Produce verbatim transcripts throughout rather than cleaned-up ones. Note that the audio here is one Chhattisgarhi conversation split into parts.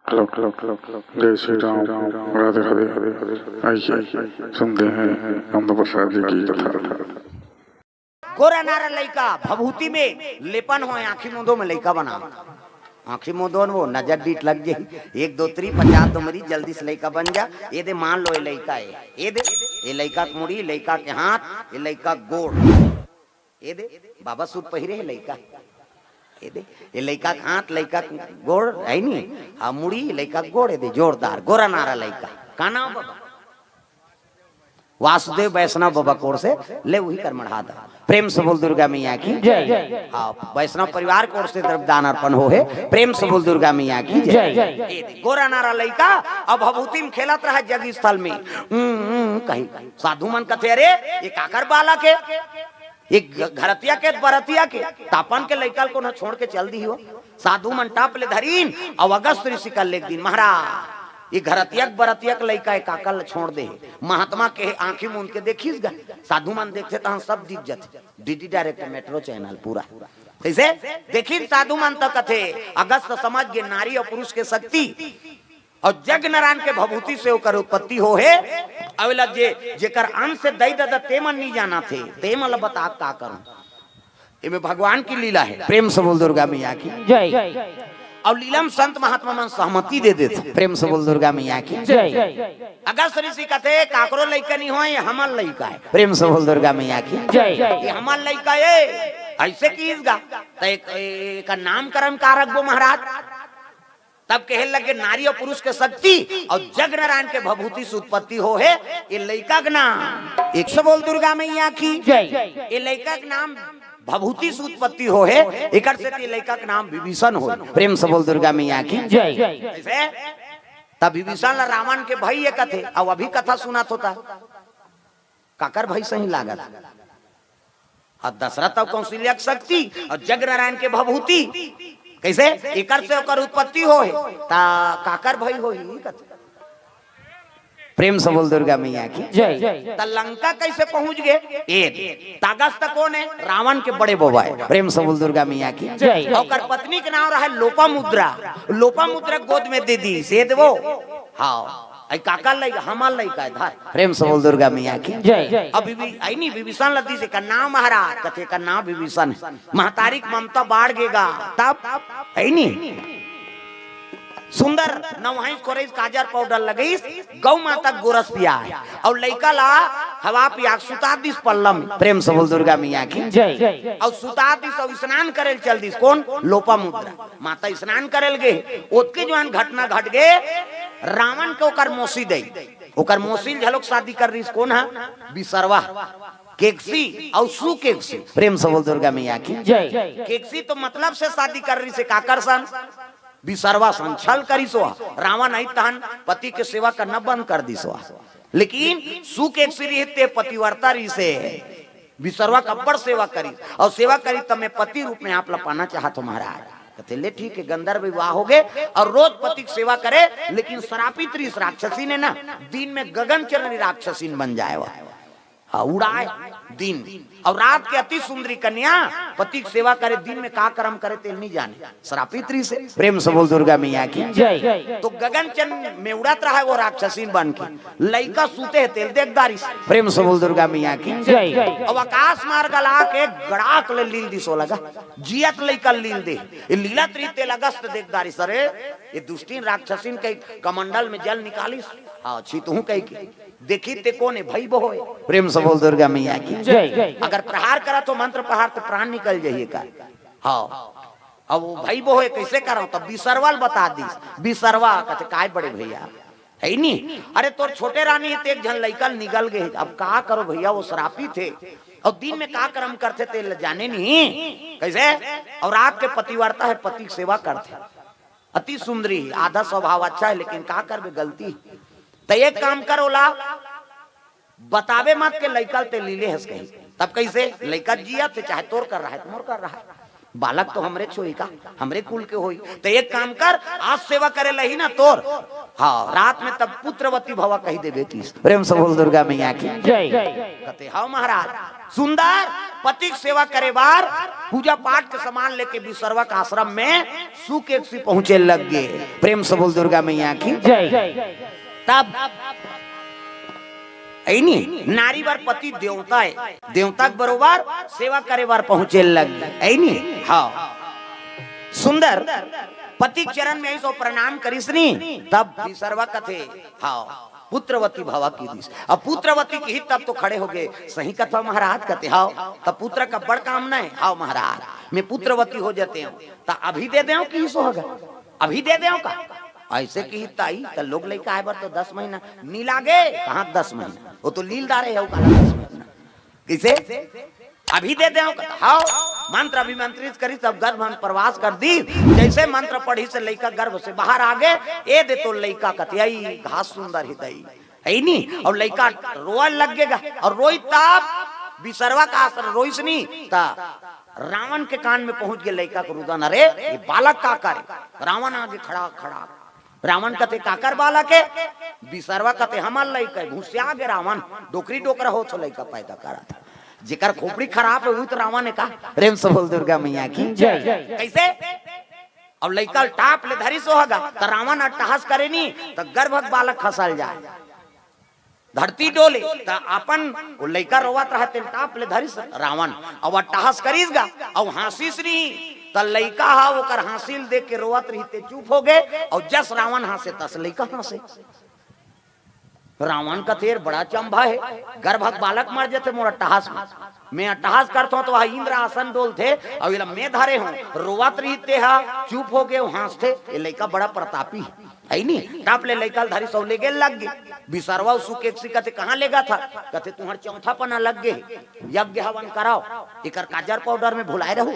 Hello, hello, hello, hello. जय श्री राम। राधे, राधे, राधे, राधे। आइए, सुनते हैं नंद प्रसाद जी की कथा। गोरा नारा लइका भभूति में लेपन होय, आँखी मूंदो में लइका बना। आँखी मूंदो में वो नजर डीठ लग जाही। एक दो तीन पचास दो मरीज जल्दी से लइका बन जा। ये दे मान लो ये लइका है। ये दे, ये लइका के मुड़ी, लइका के हाथ, ये लइका के गोड़। ये दे, बाबा सूट पहिरे है लइका। ये दे, ये लइका के हाथ, लइका के गोड़ है नी। हाँ, मुड़ी, लइका के गोड़, ये दे, जोरदार, गोरा नारा लइका। का नाम बाबा? वासुदेव वैष्णव बाबा कोर से ले वही कर मढ़ा दा। प्रेम से बोल दुर्गा मैया की जय। हाँ, वैष्णव परिवार कोर से द्रव्य दान अर्पण हो है। प्रेम से बोल दुर्गा मैया की जय। जय। ये दे, गोरा नारा लइका अब भभूति में खेलत रहा जग स्थल में। हम्म, हम्म, कही साधु मन कथे, "अरे, ये काकर बालक है? ये घ-, घरतिया के, बरतिया के, तापन के लइका ल कोनो छोड़ के चल दी हो।" साधु मन टाप ले धरीन, अउ अगस्त ऋषि कर लेक दिन, "महाराज, ये घरतिया के, बरतिया के लइका है, काकर ल छोड़ दे।" महात्मा के आँखी मूंद के देखिस गा, साधु मन देखथे तहाँ सब दिख जथे। डीडी डायरेक्ट मेट्रो चैनल पूरा। कैसे? देखिन साधु मन तो कथे, अगस्त समझ गे नारी अउ पुरुष के शक्ति। अउ जग नारायण के भभूति से ओकर उत्पत्ति हो हे। अवेला जे, जेकर अंश दई ददा ते मन नहीं जाना थे, ते मन ल बता का करूं। एमे भगवान की लीला है। प्रेम से बोल दुर्गा मैया की जय। अउ लीला में संत महात्मा मन सहमति दे देथे। प्रेम से बोल दुर्गा मैया की जय। अगस्त ऋषि कथे, "काकरो लइका नहीं होय, ये हमर लइका है।" प्रेम से बोल दुर्गा मैया की जय। "ये हमर लइका है।" ऐसे कीस गा, त एक, एकर नामकरण का रखबो महाराज? तब कहे लगे, "नारी अउ पुरुष के शक्ति अउ जग नारायण के भभूति से उत्पत्ति हो हे, ये लइका के नाम।" एक से बोल दुर्गा मैया की जय। ये लइका के नाम भभूति से उत्पत्ति हो हे, एकर से ये लइका के नाम विभीषण हो। प्रेम से बोल दुर्गा मैया की जय। कैसे? तब विभीषण ला रावण के भई ये कथे, अउ अभी कथा सुनत होता, काकर भई सही लागत। अउ दशरथ अउ कौशल्या के शक्ति अउ जग नारायण के भभूति, कैसे एकर से ओकर उत्पत्ति हो हे, त काकर भई होही कथे। प्रेम से बोल दुर्गा मैया की जय। त लंका कैसे पहुंच गे? ए, त अगस्त कोन है? रावण के बड़े बबा है। प्रेम से बोल दुर्गा मैया की जय। ओकर पत्नी के नाम रहे लोपामुद्रा। लोपामुद्रा गोद में दे दी से देवो। हाँ, आई काकर लइका, हमर लइका है, धर। प्रेम से बोल दुर्गा मैया की जय। अब विभि-, आई नहीं, विभीषण ला दिस, एकर नाम महाराज, कथे एकर नाम विभीषण है। महतारी के ममता बाढ़ गेगा, तब आई नहीं। सुंदर नवहिस खोरहिस काजर पाउडर लगइस, गौ माता के गोरस पियाय, अउ लइका ला हवा पिया के सुता दिस पल्ला में। प्रेम से बोल दुर्गा मैया की जय। अउ सुता दिस अउ स्नान करे ल चल दिस। कोन? लोपामुद्रा। माता स्नान करे ल गे, ओतके जुवान घटना घट गे, रावण के ओकर मौसी दई, ओकर मौसी ल घलोक शादी कर रिस। कोन हा? बिसरवा। केकसी अउ सुकेकसी। प्रेम से बोल दुर्गा मैया की जय। केकसी तो मतलब से शादी कर रिस हे, काकर सन? बिसरवा सन। छल करिस ओ। रावण आई तहन पति के सेवा करना बंद कर दिस ओ। लेकिन सुकेकसी रिहिस ते पतिव्रता रिहिस हे। बिसरवा के अब्बड़ सेवा करिस, अउ सेवा करिस, त मैं पति रूप में आप ला पाना चाहत हों महाराज। कथे, "ले ठीक है।" गंधर्व विवाह हो गे, अउ रोज पति के सेवा करे, लेकिन श्रापित रिहिस राक्षसीन हे ना, दिन में गगन चंद्र राक्षसीन बन जाय ओ। हाँ, उड़ाय दिन, अउ रात के अति सुंदरी कन्या पति के सेवा करे, दिन में का कर्म करे तेल नहीं जाने, श्रापित रिहिस हे। प्रेम से बोल दुर्गा मैया की जय। तो गगन चंद्र में उड़त रहा वो राक्षसीन बन के, लइका सूते हे तेल देख डारिस। प्रेम से बोल दुर्गा मैया की जय। अब आकाश मार्ग ला के गड़ाक ले लील दिस ओ लगा, जियत लइका लील दे, ये लीलत रिहिस तेल अगस्त देख डारिस। अरे, ये दुष्टिन राक्षसीन कई कमंडल में जल निकालिस, हाँ, छी तू कही के। देखी ते कोन हे? भई बहोय। प्रेम से बोल दुर्गा मैया की जय। अगर प्रहार करत हो मंत्र प्रहार, त प्राण निकल जाही का। हाँ, अब वो भई बहोय, कैसे करव? तब बिसरवा ल बता दिस। बिसरवा कथे, "काय बड़े भैया, है नी? अरे तोर छोटे रानी हे, ते एक झन लइका ल निगल गे हे। अब का करो भैया, वो श्रापित हे, अउ दिन में का कर्म करथे ते ल जाने नहीं, कैसे? अउ रात के पतिव्रता हे, पति के सेवा करथे।" अति सुंदरी, आधा स्वभाव अच्छा है, लेकिन का करबे, गलती। त एक काम कर, ओला बताबे मत के लइका ल ते लीले हस कही। तब कैसे? लइका जियत हे, चाहे तोर कर रहा है, मोर कर रहा है, बालक तो हमरे छोही का, हमरे कुल के होही। त एक काम कर, आज सेवा करे लही ना तोर, हाँ, रात में तब पुत्रवती भवा कही देबे तीस। प्रेम से बोल दुर्गा मैया की जय। कथे, "हाँ महाराज।" सुंदर पति के सेवा करे बर पूजा पाठ के सामान लेके विसर्वा के आश्रम में सुकेकसी पहुंचे लग गे। प्रेम से बोल दुर्गा मैया की। जय। तब ऐनी नारी बर पति देवता है, देवता के बरोबर सेवा करे बर पहुंचे लग गे। ऐनी हाँ सुंदर पति के चरण में ऐसो प्रणाम करिस नी। तब विसर्वा कथे हाँ पुत्रवती भवा कीस। अब पुत्रवती किहिस तब तो खड़े हो गे। सही कथो महाराज कथे हाँ तब पुत्र का बड़ कामना है। हाँ महाराज मैं पुत्रवती हो जाते हूँ त अभी दे देव किहिस होगा अभी दे देव का। ऐसे किहिस त आई त लोग लइका आए बर तो दस महीना नी लागे। कहाँ दस महीना वो तो लील दारे है का दस महीना। किसे अभी दे देव का हाँ। मंत्र अभिमंत्रित करिस तब गर्भ में प्रवास कर दी। जैसे मंत्र पढ़िस लइका गर्भ से बाहर आ गे। ए दे तो लइका कथे आई घास सुंदर ही दई ऐनी। और लइका रोए लग गेगा और रोई तब विसर्वा का आश्रम रोइस नी त रावण के कान में पहुंच गे लइका के रुदन। अरे ये बालक का करे? रावण आगे खड़ा खड़ा रावण कथे काकर बालक है? विसर्वा कथे हमर लइका है। घुसिया गे रावण डोकरी डोकरा होत हो लइका पैदा करत। जेकर खोपड़ी खराब है वही तो रावण है का? प्रेम से बोल दुर्गा मैया की। जय। कैसे? अब लइका टाप ले धरिस होगा त रावण अट्टहास करे नी त गर्भ के बालक खसल जाए धरती डोले त अपन वो लइका रोवत रहा तेल टाप ले धरिस रावण। अब अट्टहास करिस गा अब हाँसिस नी त लइका हा ओकर हाँसी ल देख के रोवत रही ते चुप हो गे। और जस रावण हाँसे तस लइका हाँसे। रावण कथे बड़ा चंभा है गर्भ के बालक मर जथे मोर अट्टहास में। मैं अट्टहास करथों त वह इंद्र आसन डोलथे और इला मैं धरे हों रोवत रही ते हा चुप हो गे हाँसथे। ये लइका बड़ा प्रतापी है। ऐनी टाप ले लइका ल धरिस अउ लेगे लग गे। विसर्वा अउ सुकेकसी कथे कहाँ लेगथस? कथे तुंहर चौथा पना लग गे हे, यज्ञ हवन कराव। एकर काजर पाउडर में भुलाए रहू,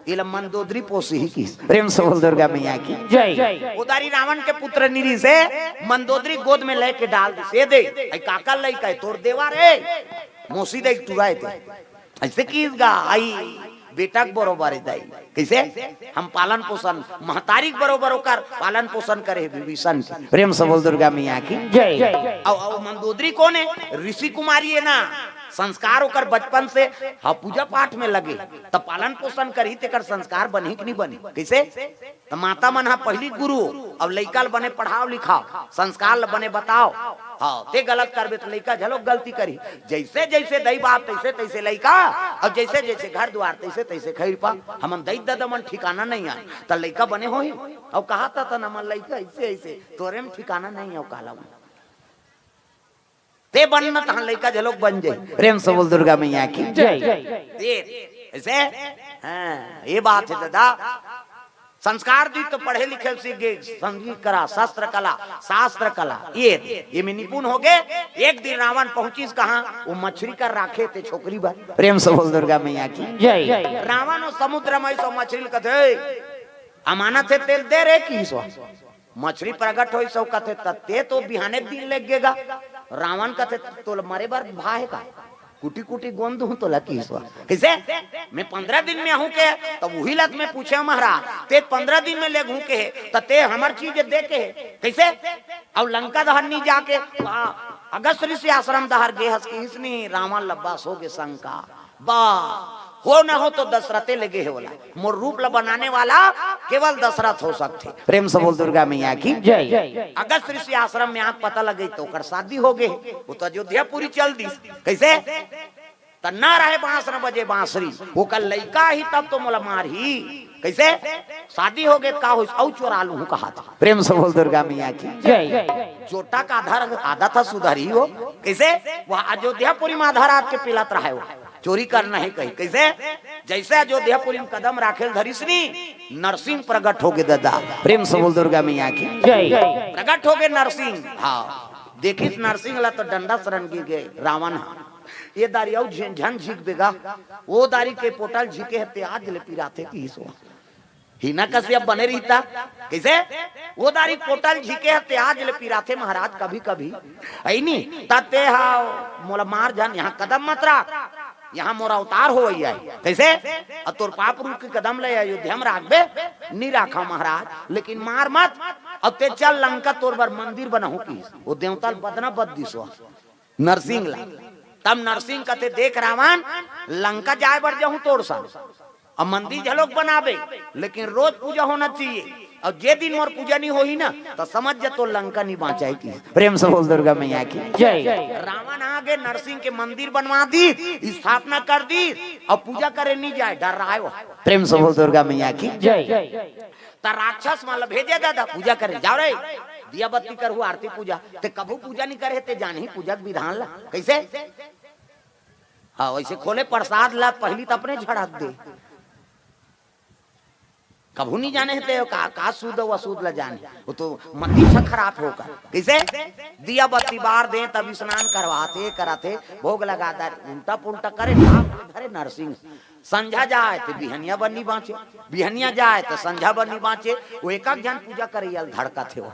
एला मंदोदरी पोसही किहिस। प्रेम से बोल दुर्गा मैया की। जय। ओ दारी रावण के पुत्र नी रिहिसे मंदोदरी गोद में लेके डाल दिस। ए दे, अई काकर लइका हे? तोर देवर हे, मौसी दाई टुरा हे ते। अइसे किहिस गा, अई बेटा के बरोबर हे दाई। कइसे? हम पालन पोषण, महतारी के बरोबर ओकर पालन पोषण करे हे विभीषण के। प्रेम से बोल दुर्गा मैया की। जय। अउ, अउ मंदोदरी कोन हे? ऋषि कुमारी हे ना, संस्कार ओकर बचपन से। हाँ, पूजा पाठ में लगे, त पालन पोषण करही, तेकर संस्कार बनही कि नहीं बनही? कइसे? त माता मन ह पहिली गुरु, अब लइका ल बने पढ़ाव लिखाव, संस्कार ल बने बताव। हाँ, ते गलत करबे त लइका घलो गलती करही। जइसे जइसे दई बाप तइसे तइसे लइका, अउ जइसे जइसे घर दुवार तइसे तइसे खइरपा। हमन दई ददा मन ठिकाना नइ आन, त लइका बने होही। अउ कहा त हमन लइका अइसे अइसे, तोरे म ठिकाना नइ हे, अउ काला मन। ते बनना तहां लइका घलोक बन जाही। प्रेम से बोल दुर्गा मैया की। जय। ये, अइसे? हाँ, ये बात हे ददा। संस्कार दी तो पढ़े लिखे सीख गे, संगीत कला, शस्त्र कला, शास्त्र कला, ये, ये में निपुण हो गे। एक दिन रावण पहुंचिस कहां? वो मछरी कर राखे ते छोकरी बर। प्रेम से बोल दुर्गा मैया की। जय। रावण वो समुद्र में सो मछरी ल कथे, "अमानत हे तेल दे रे" किहिस। मछरी प्रगट होइस अउ कथे, "त ते तो बिहाने दिन लेग गेगा।" रावण कथे, "तोला मरे बर भा हे का? कुटी कुटी गोंद दूं तोला" किहिस। कइसे? मैं पंद्रह दिन में आहूं के, त उही ल त मैं पूछेंव महाराज, ते पंद्रह दिन में लेगहूं के हे, त ते हमर चीज दे के हे। कइसे? अउ लंका दहन नी जाके, वहां अगस्त ऋषि आश्रम डहर गे हस किहिस नी, रावण ल बस हो गे शंका। बा, हो न हो तो दशरथे लेगे हे ओला। मोर रूप ल बनाने वाला केवल दशरथ हो सकथे। प्रेम से बोल दुर्गा मैया की। जय। अगस्त ऋषि आश्रम में आके पता लगे तो ओकर शादी हो गे, वो तो अयोध्यापुरी चल दिस। कइसे? त न रहे बांस न बजे बांसुरी, ओकर लइका ही तब तो मोला मारही। कइसे? शादी हो गे का होइस, अउ चोरा लूं कहाथे। प्रेम से बोल दुर्गा मैया की। जय। चोटा का आधार आदत ह सुधरही हो। कइसे? वह अयोध्यापुरी में आधा रात के पिलत रहे हो, चोरी करना हे कही। कइसे? जइसे अयोध्यापुरी में कदम राखे ल धरिस नी, नरसिंह प्रगट हो गे ददा। प्रेम से बोल दुर्गा मैया की। जय। प्रगट हो गे नरसिंह। हाँ, देखिस नरसिंह ला तो डंडा सरन गिर गे रावण ह। ये दारी अउ झन झन झिकबे गा, वो दारी के पोटा ल झिके हे ते आज ले पिराथे किहिस। हिना कश्यप बने रहिता। कइसे? वो दारी पोटा ल झिके हे ते आज ले पिराथे महाराज कभी कभी। अइनी, त ते हा मोला मार झन, यहां कदम मत राख, यहां मोर अवतार होवइया हे। कइसे? अउ तोर पाप रूप के कदम ल अयोध्या में राखबे, नी राखंव महाराज, लेकिन मार मत। अउ ते चल लंका तोर बर मंदिर बनाहूं किहिस। वो देवता ल बदना बद दिस नरसिंह ला। त तब नरसिंह कथे, "देख रावण, लंका जाए बर जहूं तोर संग, अब मंदिर झलोक बनाबे, लेकिन रोज पूजा होना चाहिए, और जे दिन मोर पूजा नहीं होही ना, तो समझ जा, तो लंका नहीं बांचाई।" की प्रेम से बोल दुर्गा मैया की जय। रावण आगे नरसिंह के मंदिर बनवा दी, स्थापना कर दी, और पूजा करे नहीं जाए, डर रहा है वो। प्रेम से बोल दुर्गा मैया की जय। त राक्षस मन ल भेजे, दादा, पूजा करे, "जाओ रे, दिया बत्ती करहु, आरती पूजा।" ते कभू पूजा नहीं करे, ते जानही पूजा के विधान ला। कैसे? हाँ, वैसे खोले प्रसाद ला, पहली त अपने झड़क दे। कभू नहीं जाने हे ते का, का शुद्ध अउ अशुद्ध ला जाने। वो तो मती से खराब होकर। कैसे? दिया बत्ती बार दे, तब स्नान करवाथे, कराथे, भोग लगा दे, उल्टा पुल्टा करे, नाम धरे नरसिंह। संझा जाए ते बिहनिया बर नी बांचे, बिहनिया जाए ते संझा बर नी बांचे। वो एक एक झन पूजा करे, यल धड़कत हे वो।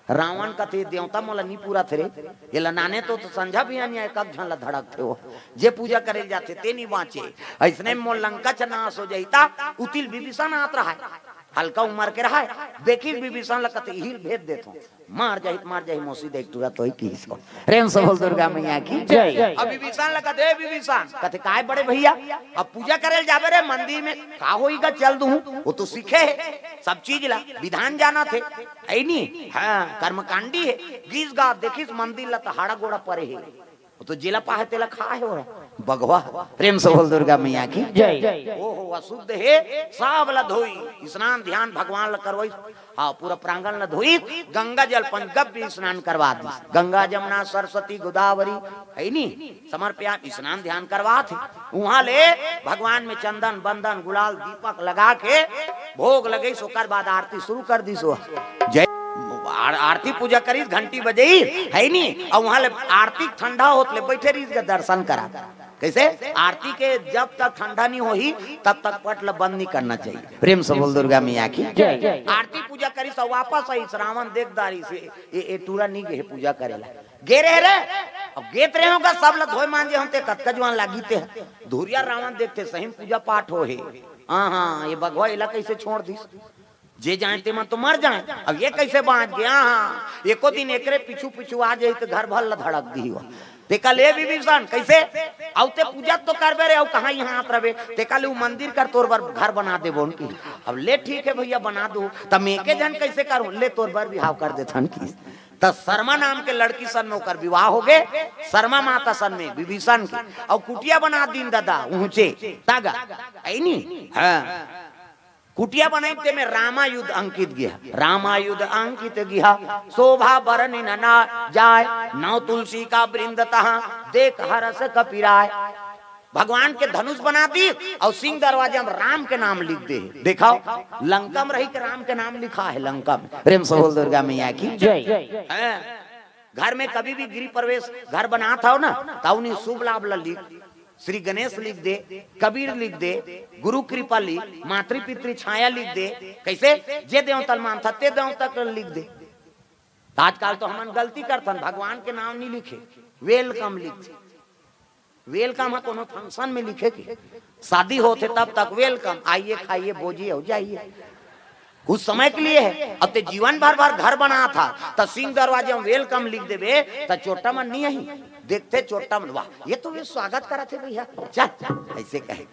रावण कथे, "देवता मोला नी पूरा थे रे, एला नाने तो, तो संझा बिहनिया एक एक झन ला धड़कथे वो।" जे पूजा करे जाथे ते नी बांचे। ऐसने मोर लंका च नाश हो जाही। त उतिल विभीषण आत रहा, हल्का उम्र के रहा, देखिस विभीषण ला कथे, "इही ल भेज देथों, मार जाही त मार जाही, मोसी देख तुरंत होई।" किहिस हो। प्रेम से बोल दुर्गा मैया की जय। अब विभीषण ला कथे, "ए विभीषण," कथे, "काय बड़े भैया, अब पूजा करे ल जाबे रे मंदिर में, का होई गा, चल दूं, वो तो सीखे हे सब चीज ला, विधान जानथे, ऐ नी, हाँ, कर्मकांडी हे।" गिस गा देखिस मंदिर ला त हाड़ा गोड़ा परे हे। वो तो जेला पाहे तेला खा हे वो बघवा। प्रेम से बोल दुर्गा मैया की जय। ओहो, अशुद्ध हे, सब ला धोई, स्नान ध्यान भगवान ला करवाई, हाँ, पूरा प्रांगण ला धोई, गंगा जल पंचगव्य स्नान करवा दी। गंगा जमुना सरस्वती गोदावरी, है नी, समर्पया, स्नान ध्यान करवाथे। उहाँ ले भगवान में चंदन बंदन गुलाल दीपक लगा के भोग लगइस, ओकर बाद आरती शुरू कर दिस। जय, आर-, आरती पूजा करिस, घंटी बजइस, है नी, अउ उहाँ ले आरती ठंडा होत ले बैठे रहिस के दर्शन करा। कैसे? आरती के जब तक ठंडा नहीं होही, तब तक पट ल बंद नहीं करना चाहिए। प्रेम से बोल दुर्गा मैया की जय। आरती पूजा करिस, अउ वापस आइस, रावण देख डारिस, ए, ए, ए टूरा नहीं गे हे पूजा करे ला। गे रहे रे, अब गेत रहे होगा, सब ल धोए मांजे होते, कतका जुआन लागी ते। धुरिया रावण देखथे, सही में पूजा पाठ हो हे। हाँ, हाँ, ये बघवा एला कैसे छोड़ दिस? जे जाए ते मन तो मर जाए, अब ये कैसे बांच गे? हाँ, हाँ, एको दिन एकरे पीछू पीछू आ जाही त घर भर ल धड़क दिही वो। तेकर ले विभीषण, कैसे? अउ ते पूजा तो करबे रे, अउ कहाँ यहाँ आत रबे? तेकर ले उ मंदिर कर, तोर बर घर बना देबो न की। अब ले ठीक है भैया, बना दो। त मैं एके झन कैसे करूँ? ले तोर बर बिहाव कर देथन की। त शर्मा नाम के लड़की सन में ओकर विवाह हो गे, शर्मा माता सन में विभीषण के, अउ कुटिया बना दीन दादा ऊंचे तागा, ऐ नी? हाँ। कुटिया बनाई, ते में रामायुध अंकित गिहा, रामायुध अंकित गिहा, शोभा बरनि न ना जाय, नौ तुलसी का वृंद तहाँ, देख हरष कपि राय। भगवान के धनुष बना दी अउ सिंह दरवाजा में राम के नाम लिख दे। देखाव, लंका में रही के राम के नाम लिखा हे, लंका में। प्रेम से बोल दुर्गा मैया की जय। हैं? घर में कभी भी गृह प्रवेश घर बनात हव ना, त उन्हीं शुभ लाभ ला लिख, श्री गणेश लिख दे, कबीर लिख दे, गुरु कृपा लिख, मातृ पितृ छाया लिख दे, कैसे? जे देवता ल मानथा ते देवता के लिख दे। त आजकल तो हमन गलती करथन, भगवान के नाम नहीं लिखे, welcome लिखथे। Welcome ह कोनो function में लिखे के, शादी होथे तब तक welcome, आइए खाइए बोजिए अउ जाइए, कुछ समय के लिए है। अब ते जीवन भर भर घर बनाथा, त सिंह दरवाजा में welcome लिख देबे, त चोट्टा मन नहीं आही, देखथे चोट्टा मन, "वाह, ये तो वे स्वागत करत हे भैया, चल," ऐसे कहे।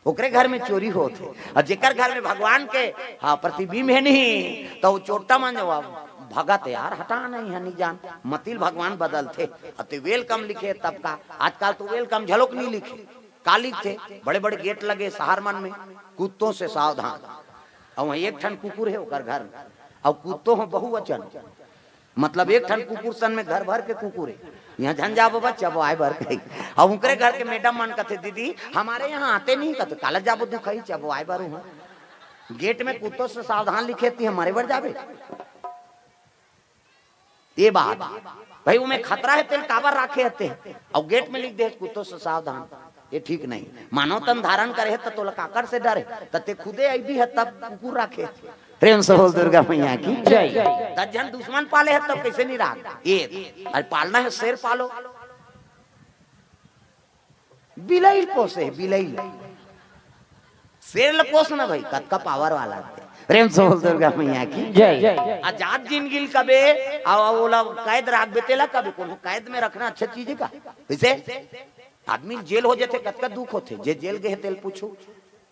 ओकरे घर में चोरी होत हे, अउ जेकर घर में भगवान के, हाँ, प्रतिबिंब हे नहीं, त वो चोट्टा मन जो भगत, "यार, हटा नहीं है, नहीं जान।" मतिल भगवान बदलथे। अते welcome लिखे तब का, आजकल तो welcome झलोक नहीं लिखे। का लिखथे? बड़े बड़े gate लगे शहर मन में, "कुत्तों से सावधान।" अउ वहाँ एक ठन कुकुर हे ओकर घर में, अउ कुत्तों हो बहुवचन, मतलब एक ठन कुकुर सन में घर भर के कुकुर हे। "यहाँ झन जाबो बा, चबवाए बर कही।" अब उनकरे घर के madam मन कथे, "दीदी, हमारे यहाँ आते नहीं।" कथे, "काला जाबो दुखई, चबवाए बर उहाँ। Gate में कुत्तों से सावधान लिखे ती, हमारे बर जाबे।" ये बात भाई, उमे खतरा हे, तेल काबर राखे हते? अउ gate में लिख दे, "कुत्तों से सावधान।" ये ठीक नहीं। मानव तन धारण करे हे, त तोला काकर से डर हे? त ते खुदे अइबे हे, तब कुकुर राखे। प्रेम से बोल दुर्गा मैया की जय। दस झन दुश्मन पाले हे, तब कैसे नहीं राख? ये, अरे पालना हे, शेर पालो। बिलई ल पोसे हे, बिलई ल। शेर ल पोस ना भाई, कतका power वाला हे। प्रेम से बोल दुर्गा मैया की। जय। आजाद जिंदगी ल कबे, अउ ओला कैद राखबे, तेला कबे कोनो कैद में रखना अच्छा चीज हे का? कइसे? आदमी जेल हो जाथे, कतका दुख होथे। जे जेल गे हे, तेल पूछो,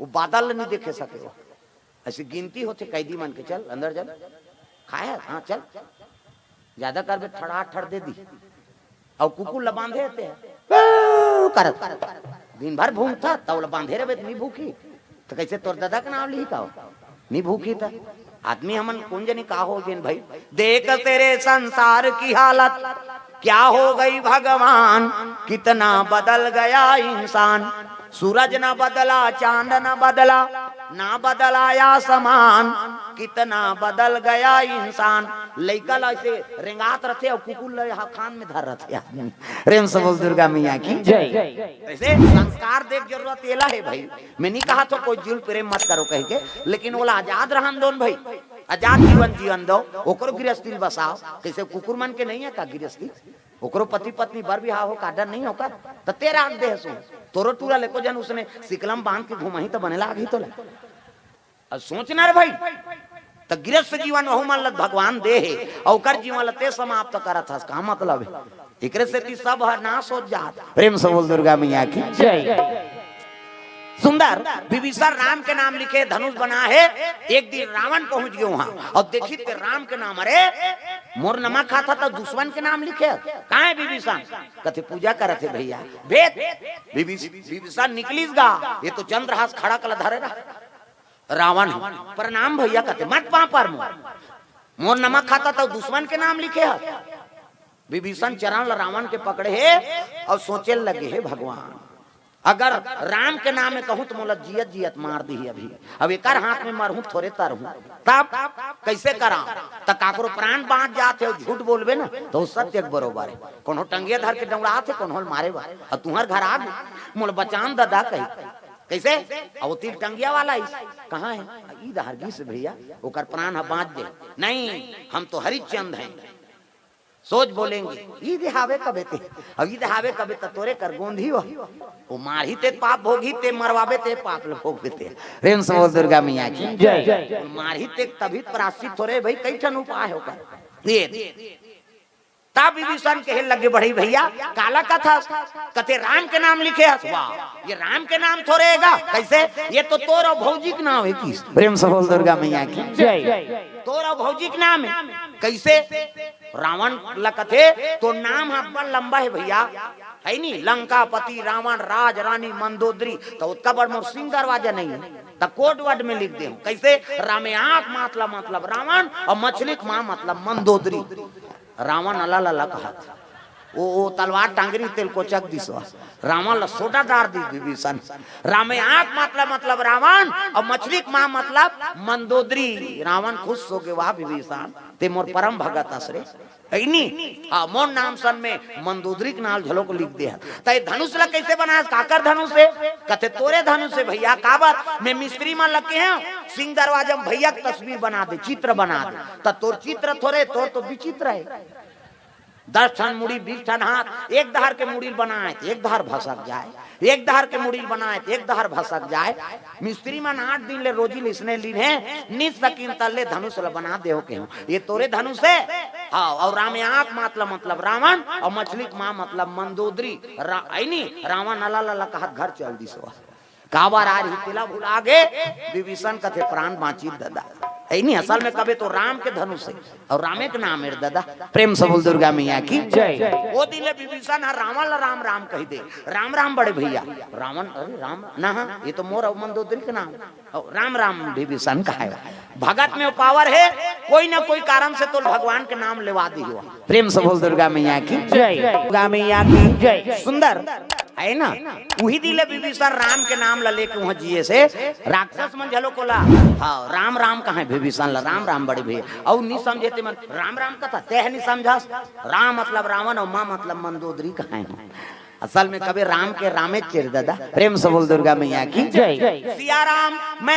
वो बादल ल नहीं देखे सके। वो अइसे गिनती होथे कैदी मन के, चल अंदर चल, खाए हे? हाँ, चल। ज्यादा करबे, ठड़ा ठड़ दे दी। अउ कुकुर ल बांधे हे ते, "बू" करत, दिन भर भूंकथा, त ओला बांधे रहे, नहीं भूखी? त कइसे तोर ददा के नाम लिही का? नहीं भूखी त आदमी हमन कोन जनी का हो गेन भाई। देख तेरे संसार की हालत, क्या हो गई भगवान, कितना बदल गया इंसान। सूरज न बदला, चांद न बदला, ना बदला आसमान, कितना बदल गया इंसान। लइका ल अइसे रेंगात रथे अउ कुकुर ल हा खान में धर रथे आदमी। प्रेम से बोल दुर्गा मैया की। जय। अइसे संस्कार दे के जरूरत एला हे भाई। मैं नहीं कहा तो कोई जुल प्रेम मत करो कह के, लेकिन ओला आजाद रहन दो न भाई, आजाद जीवन जीवन दो, ओकरो गृहस्थी ल बसाओ। कइसे कुकुर मन के नहीं हे का गृहस्थी? ओकरो पति पत्नी बर बिहाव हो का डर नहीं हो का? त तेरा आग देह सो तोरो टूरा लेको जन उसने सिकलम बांध के घुमाही त बने लागही तोला। अब सोचना रे भाई, त गृहस्थ जीवन वहू मन ल भगवान दे हे, अउ ओकर जीवन ल ते समाप्त करत हस, का मतलब हे? एकरे सेती सब ह नाश हो जात। प्रेम से बोल दुर्गा मैया की। जय। सुंदर विभीषण राम के नाम लिखे, धनुष बना हे। एक दिन रावण पहुंच गए वहां अउ देखी ते राम के नाम, "अरे, मोर नमक खाता त दुश्मन के नाम लिखे, कहाँ हे विभीषण?" कथे, "पूजा करत हे भैया।" भेद विभीष-, विभीषण निकलिस गा, ये तो चंद्रहास खड़ा कला धरे रहा। रावण हे, "प्रणाम भैया," कथे, "मत पां पर मोर, मोर नमक खाता त दुश्मन के नाम लिखे हे।" विभीषण चरण ल रावण के पकड़े हे अउ सोचे लगे हे, "भगवान, अगर राम के नाम में कहूं त मोला जियत जियत मार दिही अभी। अब एकर हाथ में मरहूं थोरे तरहूं, तब कइसे करा?" त काकरो प्राण बांच जात हे अउ झूठ बोलबे ना त ओ सत्य के बरोबर हे। कोनो टंगिया धर के दौड़ात हे, कोनो ल मारे बर, अउ तुंहर घर आ गे, "मोला बचान ददा," कही। कइसे? अउ तिल टंगिया वाला इस कहाँ हे? ई दहार गिस भैया, ओकर प्राण ह बांच दे। "नहीं, हम तो हरिश्चंद हैं।" सोच बोलेंगे, "ई देहावे कबे ते, अब ई देहावे कबे त तोरे कर गोंधी हो।" ओ मारही ते पाप भोगही ते, मरवाबे ते पाप ल भोगबे ते। प्रेम से बोल दुर्गा मैया की। जय। ओ मारही ते तभी प्राश्चित हो रे भाई, कई ठन उपाय हो कर। ये तब विभीषण कहे लगे, "बड़े भैया, काला कथस?" कथे, "राम के नाम लिखे हस।" "वाह, ये राम के नाम थोरे हे गा।" "कइसे?" "ये तो तोर अउ भौजी के नाम हे।" किस प्रेम से बोल दुर्गा मैया की। जय। "तोर अउ भौजी के नाम हे।" "कइसे?" रावण ल कथे, "तोर नाम ह अब्बड़ लंबा हे भैया, हे नी, लंकापति, रावण, राज, रानी, मंदोदरी, त ओतका बड़ मोर सिंह दरवाजा नहीं हे, त कोड वर्ड में लिख दे हूं।" कइसे? "रामे आंख मातला मतलब रावण, अउ मछली के मां मतलब मंदोदरी।" रावण अला लला कहत, ओ, ओ तलवार टांगरी तेल कोचक दिस, रावण ल सोटा डार दिस विभीषण। "रामे आंख मतलब, मतलब रावण, अउ मछली के मां मतलब मंदोदरी।" रावण खुश हो गे, "वाह विभीषण, ते मोर परम भगत अस रे।" हे नी? हाँ, मोर नाम सन में मंदोदरी के नाम घलो को लिख दे हस। त ये धनुष ला कइसे बनास? काकर धनुष हे? कथे, "तोरे धनुष हे भैया।" "काबर?" "मैं मिस्त्री मन ल कहे हंव, सिंह दरवाजा में भैया के तस्वीर बना दे, चित्र बना दे।" त तोर चित्र थोरे, तोर तो विचित्र हे। दस ठन मुड़ी, बीस ठन हाथ, एक दहार के मुड़ी ल बनाए त एक दहार भसक जाए, एक दहार के मुड़ी ल बनाए त एक दहार भसक जाए। मिस्त्री मन आठ दिन ले रोजी ल इसने लीन हे, नित सकिन तल्ले धनुष ल बना देहूं कहे हंव। ये तोरे धनुष हे? हाँ, अउ रामे आंख मातला मतलब रावण, अउ मछली के मां मतलब मंदोदरी। रा-, हे नी, रावण अला लला कहत घर चल दिस। काबर आ रही तेला भुला गे, विभीषण कथे, "प्राण बांचिस ददा।" हे नी, असल में कबे तो राम के धनुष हे अउ रामे के नाम हे ददा। प्रेम से बोल दुर्गा मैया की। जय। ओ दिन ले विभीषण ह रावण ल राम राम कहि दे, "राम राम बड़े भैया।" रावण, "अरे राम ना, हाँ, ये तो मोर अउ मंदोदरी के नाम।" अउ राम राम विभीषण कहाय। भगत में वो पावर हे, कोई ना कोई कारण से तोला भगवान के नाम लेवा दिही। प्रेम से बोल दुर्गा मैया की। जय। दुर्गा मैया की। जय। सुंदर। हे ना? उही दिन ले विभीषण राम के नाम ला लेके उहां जियेस। राक्षस मन घलो कोला, हाँ, राम राम कहाय विभीषण ला, "राम राम बड़े भैया।" अउ नी समझे ते मन, "राम राम कथा, ते ह नी समझस।" राम मतलब रावण अउ मां मतलब मंदोदरी कहाय। असल में कबे राम के रामे चेर ददा। प्रेम से बोल दुर्गा मैया की। जय। सिया राम, मैं